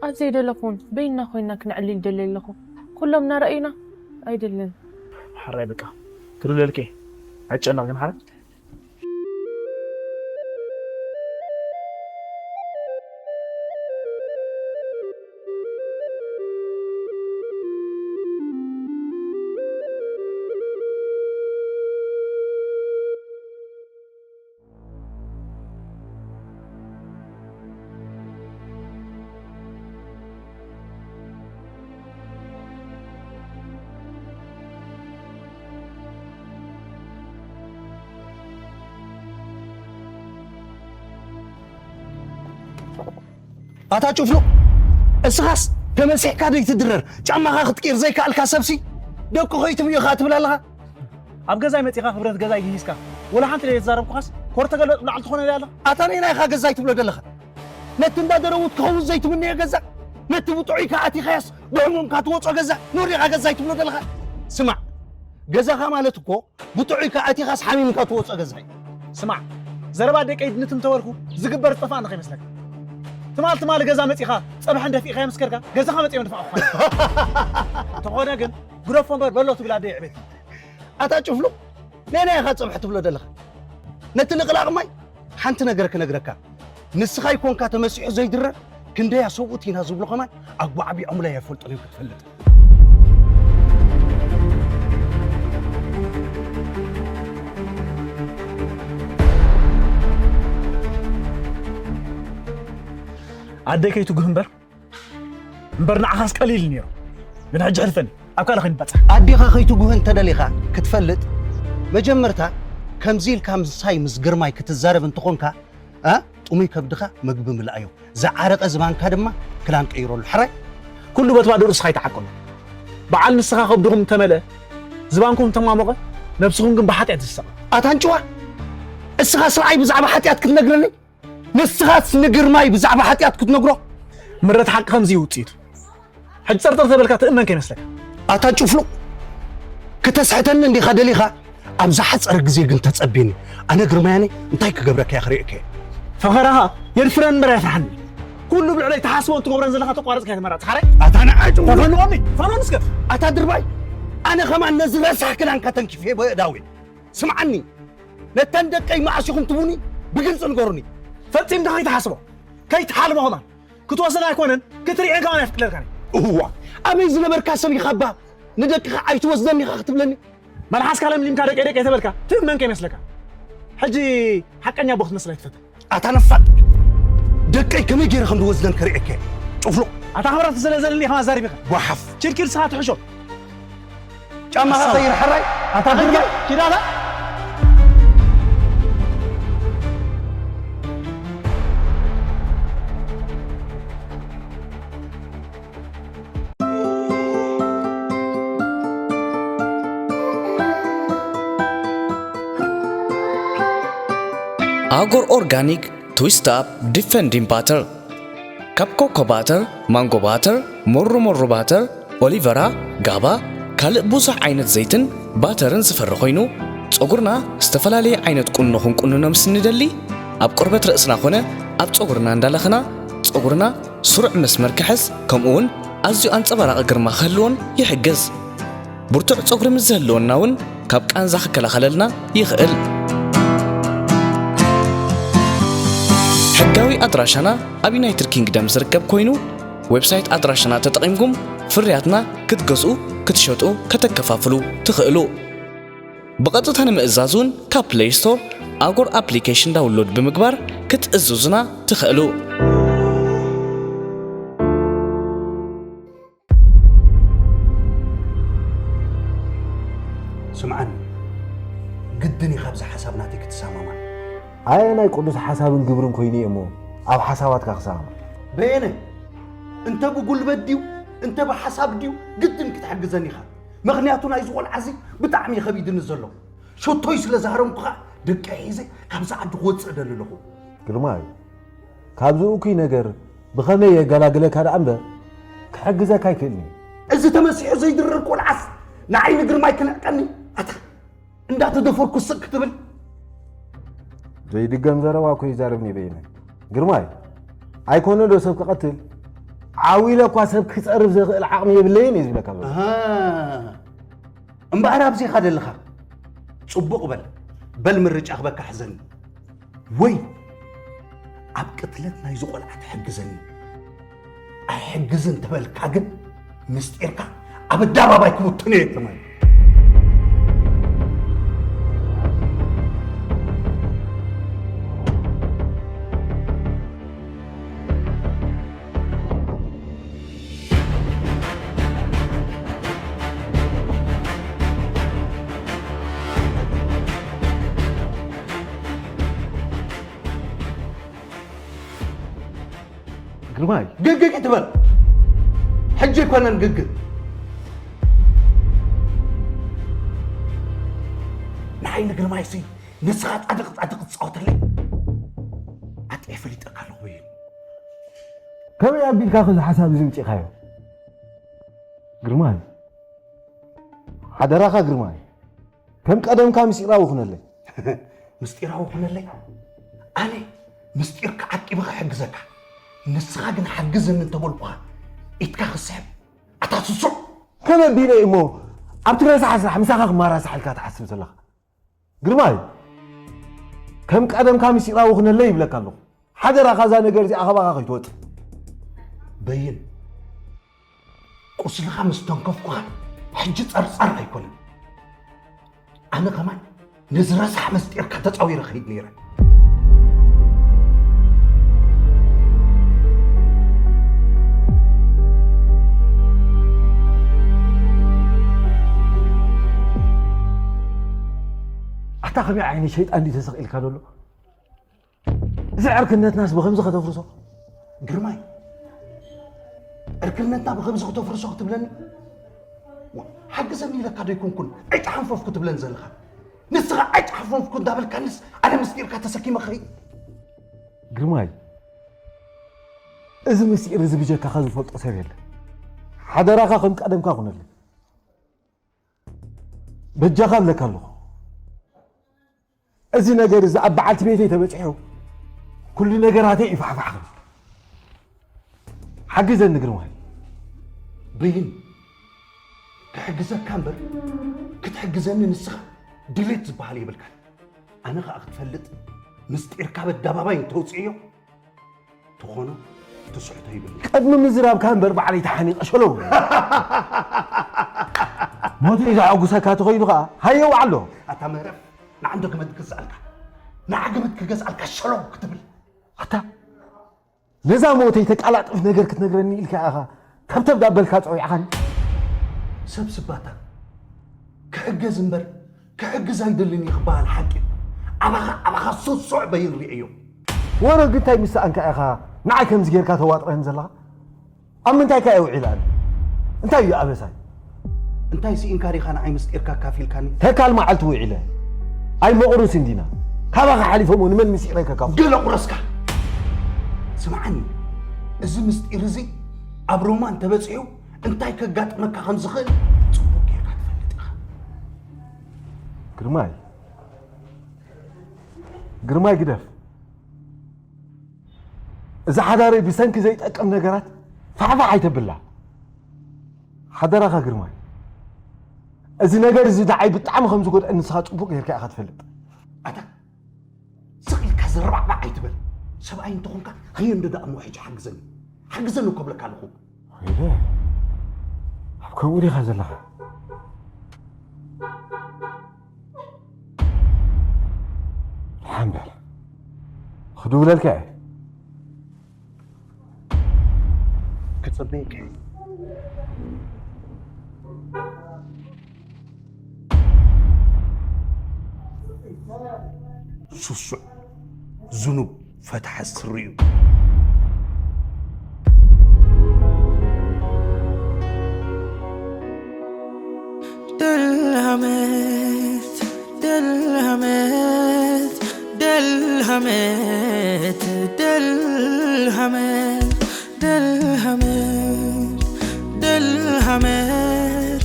ኣብ ዘይደለኹን በይንና ኮይና ክነዕልል ይደሊ ኣለኹ። ኩሎም እናረኣዩና ኣይደልን። ሓራይ በቃ ክድውለልኪ። ኣይጨነቕ ግን ሓራይ። ኣታ ጩፍሉቕ፣ እስኻስ ተመሲሕካ ደይትድረር፣ ጫማኻ ክትቅይር ዘይከኣልካ ሰብሲ፣ ደቁ ኸይትብዮ ኸኣ ትብል ኣለኻ? ኣብ ገዛይ መጺኻ ክብረት ገዛይ ግሂስካ፣ ወላ ሓንቲ ዘይተዛረብኩኻስ፣ ኮር ተገልበጥ ብላዕሊ ትኾነ ኣለኻ? ኣታ ነየናይ ኢኻ ገዛይ ትብሎ ዘለኻ? ነቲ እንዳ ደረውት ክኸውን ዘይትምንዮ ገዛ፣ ነቲ ብጥዑይካ ኣቲኻያስ ብሕሙምካ ትወጾ ገዛ፣ ኖሪኻ ገዛይ ትብሎ ዘለኻ? ስማዕ፣ ገዛኻ ማለት እኮ ብጥዑይካ ኣቲኻስ ሓሚምካ ትወጾ ገዛ እዩ። ስማዕ፣ ዘረባ ደቀይ ድንት እንተበልኩ ዝግበር ዝጠፍኣኒ ከይመስለካ። ትማል ትማሊ ገዛ መጺኻ ጸብሐን ደፊእኻ የምስከርካ፣ ገዛኻ መጺኦም ድፋእኹ። እንተኾነ ግን ግደፎ እምበር በሎ ትብል ኣደይ ዕቤት። ኣታ ጭፍሉቕ፣ ነየናይ ኢኻ ጸብሐ ትብሎ ዘለኻ? ነቲ ንቕላቕ ማይ ሓንቲ ነገር ክነግረካ። ንስኻ ይኮንካ ተመሲሑ ዘይድረር፣ ክንደያ ሰብኡት ኢና ዝብሉ ከማን ኣጓዕቢዖምለይ ኣይፈልጡን እዮም ክትፈልጥ። ኣደይ ከይትጉህ እምበር፣ እምበር ንዓኻስ ቀሊል ነይሩ። ግን ሕጂ ሕልፈኒ፣ ኣብ ካልእ ከይንባጻሕ። ኣዴኻ ከይትጉህ እንተደሊኻ ክትፈልጥ፣ መጀመርታ ከምዚ ኢልካ ምሳይ ምስ ግርማይ ክትዛረብ እንተኾንካ፣ እ? ጥሙይ ከብድኻ መግቢ ምልኣዮ። ዝዓረቐ ዝባንካ ድማ ክዳን ቀይረሉ። ሕራይ? ኩሉ በቲ ባዶ ርእስኻ ኣይትዓቀሉ። በዓል ንስኻ ከብድኹም እንተመልአ፣ ዝባንኩም እንተማሞቐ፣ ነብስኹም ግን ብሓጢኣት ትስሰቕ። ኣታ ኣንጭዋ፣ እስኻስ ንዓይ ብዛዕባ ሓጢኣት ክትነግረኒ? ንስኻስ ንግርማይ ብዛዕባ ሓጢኣት ክትነግሮ? ምረት ሓቂ ከምዚ እዩ ውጽኢቱ። ሕጂ ጸርጸር ተበልካ ትእመን ከይመስለካ። ኣታ ጭፍሉቕ፣ ክተስሕተኒ እንዲኻ ደሊኻ? ኣብ ዝሓጸረ ግዜ ግን ተጸቤኒ። ኣነ ግርማያነይ እንታይ ክገብረካ እየ ክርእየካ እየ። ፈኸራኻ የድፍረኒ እምበር ኣየፍርሓኒ። ኩሉ ብልዕለይ ትሓስቦን ትገብሮን ዘለኻ ተቋርጽካ እየ ተመራጺ። ሓራይ? ኣታ ንዓይ ጭፍሉቕ። ተፈንወኒ፣ ፈንወኒ እስከ። ኣታ ድርባይ፣ ኣነ ኸማን ነዚ ረሳሕ ክዳንካ ተንኪፈ የእዳው እየ። ስምዓኒ፣ ነተን ደቀይ መዓስ ኢኹም ትቡኒ? ብግልፂ ንገሩኒ። ፈጺምካ ከይትሓስቦ፣ ከይትሓልሞ ከማን። ክትወስደን ኣይኮነን፣ ክትርእየን ከማን ኣይፍቅደልካን። እዋ፣ ኣበይ ዝነበርካ ሰብ ኢኻ እባ ንደቅኻ ኣይትወስደን ኢኻ ክትብለኒ? መልሓስካ ለምሊምካ ደቀይ ደቀይ ተበልካ፣ ትእመን ከይመስለካ። ሕጂ ሓቀኛ ኣቦ ክትመስል ኣይትፈትን። ኣታ ነፋጥ፣ ደቀይ ከመይ ገይረ ከም ዝወስደን ከርእየካ እየ። ጭፍሉቕ። ኣታ ክብረት ስለ ዘለኒ ኢኻ ኣዛሪብካ። ጓሓፍ። ችርኪር ስኻ ትሕሾ። ጫማኻ ሓሳዊ። ቀይር ሕራይ። ኣታ ግርማ፣ ኪዳነ። ኣጎር ኦርጋኒክ ትዊስት ኣፕ ዲፈንዲንግ ባተር፣ ካብ ኮኮ ባተር፣ ማንጎ ባተር፣ ሞሩ ሞሩ ባተር፣ ኦሊቨራ፣ ጋባ፣ ካልእ ብዙሕ ዓይነት ዘይትን ባተርን ዝፈሪ ኮይኑ፣ ጸጉርና ዝተፈላለየ ዓይነት ቁኖ ክንቁንኖ ምስ ንደሊ፣ ኣብ ቆርበት ርእስና ኮነ ኣብ ጸጉርና እንዳለኽና፣ ጸጉርና ስሩዕ መስመር ክሕዝ፣ ከምኡ እውን ኣዝዩ ኣንጸባራቒ ግርማ ክህልዎን ይሕግዝ። ብርቱዕ ጸጉሪ ምስ ዝህልወና እውን ካብ ቃንዛ ክከላኸለልና ይኽእል። ሕጋዊ ኣድራሻና ኣብ ዩናይትድ ኪንግደም ዝርከብ ኮይኑ፣ ዌብሳይት ኣድራሻና ተጠቒምኩም ፍርያትና ክትገዝኡ፣ ክትሸጡ፣ ከተከፋፍሉ ትኽእሉ። ብቐጥታ ንምእዛዝ እውን ካብ ፕለይ ስቶር ኣጎር ኣፕሊኬሽን ዳውንሎድ ብምግባር ክትእዝዙና ትኽእሉ። ስምዓኒ፣ ግድን እዩ ካብዚ ሓሳብ ናተይ ክትሰማማዕ። ኣየ ናይ ቅዱስ ሓሳብን ግብርን ኮይኑ እየ እሞ ኣብ ሓሳባትካ ክሰማማዕ። በየነ፣ እንተ ብጉልበት ድዩ እንተ ብሓሳብ ድዩ ግድን ክትሕግዘኒ ኢኻ። ምኽንያቱ ናይዚ ቆልዓ እዚ ብጣዕሚ እዩ ከቢድኒ ዘሎ። ሸቶይ ስለ ዝሃረምኩኻ ደቂ ሒዘ ካብዚ ዓዲ ክወፅእ እደሊ ኣለኹ። ግርማይ፣ ካብዚ እኩይ ነገር ብኸመይ የገላግለካ ደኣ እምበር ክሕግዘካ ኣይክእልን እየ። እዚ ተመሲሑ ዘይድረር ቆልዓስ ንዓይ ንግርማይ ክልዕቀኒ? ኣታ እንዳተደፈርኩ ስቕ ክትብል? ዘይድገም ዘረባ እኮ ይዛረብኒ በይነ። ግርማይ፣ ኣይኮነ ዶ ሰብ ክቐትል፣ ዓው ኢለ እኳ ሰብ ክጸርፍ ዘኽእል ዓቕሚ የብለይን እየ ዝብለካ ዘሎ። ኣሃ። እምበኣር ኣብዚ ኢኻ ዘለኻ። ጽቡቕ በል። በል ምርጫ ክበካ ሕዘኒ። ወይ ኣብ ቅትለት ናይዚ ቆልዓ ትሕግዘኒ። ኣይሕግዝን ተበልካ ግን ምስጢርካ ኣብ ኣደባባይ ክብትኖ እየ ትማሊ። ግርማይ። ግግግ ትበል። ሕጂ ኣይኮነን ግግ። ንዓይ ንግርማይሲ ንስኻ ጻድቕ ጻድቕ ትጻወተለይ። ኣጥዕየ ፈሊጠካ ኣለኹ በይን። ከመይ ኣቢልካ ከዚ ሓሳብ እዚ ምጺእካዮ? ግርማይ። ሓደራኻ ግርማይ። ከም ቀደምካ ምስጢራዊ ኩነለይ። ምስጢራዊ ኩነለይ? ኣነ ምስጢርካ ዓቂበ ክሕግዘካ። ንስኻ ግን ሓግዘኒ እንተበልኩኻ ኢድካ ክስሕብ። ኣታ ስሱዕ! ከመይ ኣቢለ እሞ ኣብቲ ረሳሕ ስራሕ ምሳኻ ክማራሳሕ ኢልካ ትሓስብ ዘለኻ? ግርማይ፣ ከም ቀደምካ ምስጢራዊ ኩነለይ ይብለካ ኣለኹ። ሓደራኻ እዛ ነገር እዚኣ ካባኻ ከይትወጽእ። በይን፣ ቁስልኻ ምስ ተንከፍኩኻ ሕጂ ጸርጸር ኣይኮነን። ኣነ ከማን ነዚ ረሳሕ መስጢርካ ተጻዊረ ክኸይድ ነይረ። ኣታ ከመይ ዓይነት ሸይጣን ድዩ ተሰቒልካ ዘሎ? እዚ ዕርክነትናስ ብኸምዚ ከተፍርሶ? ግርማይ፣ ዕርክነትና ብኸምዚ ከተፍርሶ ክትብለኒ? ዋ፣ ሓግዘኒ ኢለካ ዶ ኣይኮንኩን ዕጭ ሓንፈፍ ክትብለኒ ዘለኻ? ንስኻ ዕጭ ሓንፈፍ እንዳበልካንስ ኣነ ምስጢርካ ተሰኪመ ክኸይድ? ግርማይ፣ እዚ ምስጢር እዚ ብጀካኻ ዝፈልጦ ሰብ የለን። ሓደራኻ ከም ቀደምካ ኩነለይ። በጃኻ እብለካ ኣለኹ። እዚ ነገር እዚ ኣብ በዓልቲ ቤተይ ተበጺሑ፣ ኩሉ ነገራተይ ይፋሕፋሕ ክብል። ሓግዘኒ ግርማይ። በይን፣ ክሕግዘካ እምበር ክትሕግዘኒ ንስኻ ድሌት ዝበሃል የብልካን። ኣነ ኸኣ ክትፈልጥ ምስጢርካ በዳባባይ እንተውፅእዮ ትኾኖ ትስሕቶ ይብል። ቅድሚ ምዝራብካ እምበር ባዕለይ ተሓኒቐ ሸለው። ሞተይ ዘሐጉሰካ ተኾይኑ ኸኣ ሃየ ውዓሎ። ኣታ ምህረፍ፣ ንዓንዶ ገመድ ክገዝኣልካ፣ ንዓ ገመድ ክገዝኣልካ ሸለው ክትብል። ኣታ ነዛ ሞተይ ተቃላጥፍ ነገር ክትነግረኒ ኢልካ ኢኻ ተብተብ ዳበልካ ጸዊዕኻኒ። ሰብ ስባታ ክሕገዝ እምበር ክሕግዝ ኣይደልን እዩ ክበሃል ሓቂ እዩ። ኣባኻ ኣባኻ ሱሱዕ በይን ርእዮ። ወረ ግንታይ ምስ ሰኣንካ ኢኻ ንዓይ ከምዚ ጌርካ ተዋጥረኒ ዘለኻ? ኣብ ምንታይ ከ እየ ውዒለ ኣነ? እንታይ እዩ ኣበሳይ? እንታይ ስኢንካ ዲኻ ንዓይ ምስጢርካ ኣካፊልካኒ? ተካል መዓልቲ ውዒለ። ኣይ መቑሩስ እንዲና። ካባኻ ሓሊፎም ንመን ምስጢረይ ከካፍሉ? ገለ ቁረስካ። ስምዓኒ፣ እዚ ምስጢር እዚ ኣብ ሮማ እንተበጺሑ እንታይ ከጋጥመካ ከም ዝኽእል ጽቡቕ ጌርካ ትፈልጥ ኢኻ። ግርማይ፣ ግርማይ ግደፍ። እዛ ሓዳረይ ብሰንኪ ዘይጠቅም ነገራት ፋሕፋሕ ኣይተብላ። ሓደራኻ ግርማይ፣ እዚ ነገር እዚ ንዓይ ብጣዕሚ ከም ዝጎድኣኒ ንስኻ ጽቡቕ ጌርካ ኢኻ ትፈልጥ። ኣታ ስቕ ኢልካ ዝረባዕባዕ ኣይትበል። ሰብኣይ እንተኾንካ ከየንዶ ደኣ እሞ ሕጂ ሓግዘኒ። ሓግዘኒ እኮ እብለካ ኣለኹ። ወይለ፣ ኣብ ከምኡ ዲኻ ዘለኻ? ደሓን በል። ክድውለልካ እየ። ክጽበየካ እየ። ሱሱዕ ዝኑብ ፈትሐ ስሪኡ። ደልሃመት፣ ደልሃመት፣ ደልሃመት፣ ደልሃመት፣ ደልሃመት፣ ደልሃመት፣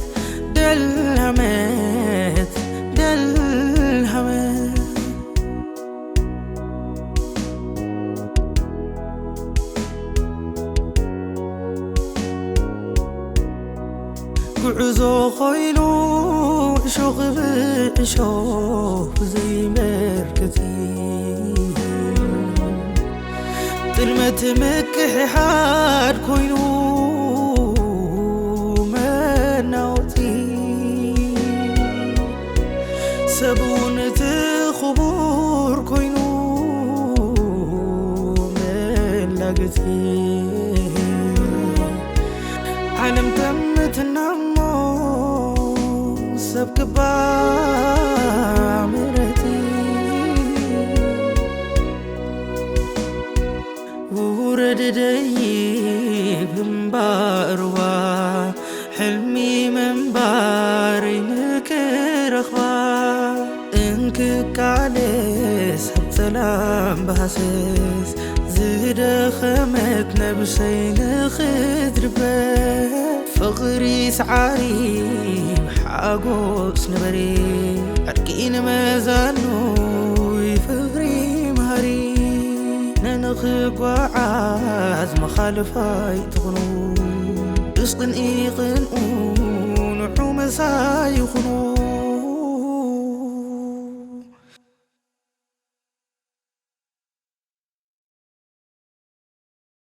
ደልሃመት፣ ደልሃመት። ጉዕዞ ኾይኑ እሾኽ ብእሾኽ ዘይመርክቲ፣ ጥልመት ምክሕሓድ ኮይኑ መናወጢ፣ ሰብኡን እቲ ክቡር ኮይኑ መላገጺ። ዓለም ተምትና እሞ ሰብ ክባ ምረጺ። ውረድ ደይብ እምባርዋ፣ ሕልሚ ምንባረይ ንክረኽባ። እንክቃለስ ኣብ ጸላም ብሃሰስ፣ ዝደኸመት ነብሰይ ንኽትድበ። ፍቕሪ ሰዓሪ ብሓጎስ ንበሪ፣ ዕርቂ ንመዛኑ ፍቕሪ መሃሪ። ነንኽጓዓዝ መኻልፋይ ትኹኑ፣ ብስቕንኢ ቅንኡ ንዑ መሳይ ይኹኑ።